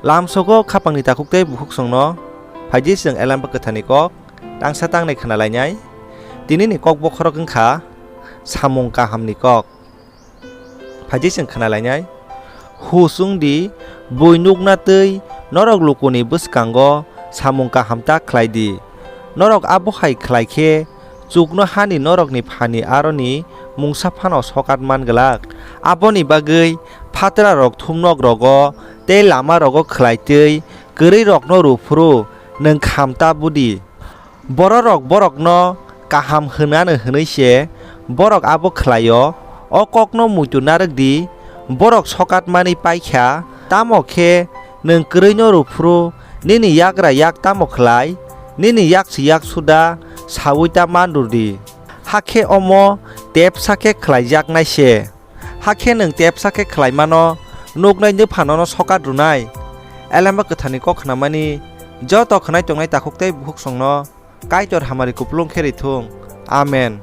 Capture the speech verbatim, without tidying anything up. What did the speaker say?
Lamsogo khapangni takhuk tei bukhuksongno phaidi chwng Elemba Kwtharni kok tangsa tangnai khna lainai. Tinini kok bokhorok wng kha samung kahamni kok. Phaidi chwng khna lainai. Hus wng di, bui nukna twi norok lukuni bwskango samung kaham ta khlai di. Norok abo hai khlai khe chuknohani norokni Phani aroni mungsa phano sokat man glak. Aboni bagwi phatrarok thumnok rogo tei lama rogo khlai twi kwrwirokno rw phuru nwng kham ta bu di. Bororok borokno kaham hwnano hwnwi se borok abo khlai-o. O kokno muitu narwk di, borok sokat manwi pai kha. Tamo khe nwng kwrwino rw phuru nini yagra yak tamo khlai, nini yaksi yak suda saui ta man rw di. Hakhe omo tepsa khe khlaijaknai se. Hakhe nwng tepsa khe khlaimano nuknai nwphanono sokat rwnai. Elemba Kwtharni kok khnamani joto khwnai tongnai takhuk tei bukhuksongno Kaitor hamari kupulung khe rithung. Amen.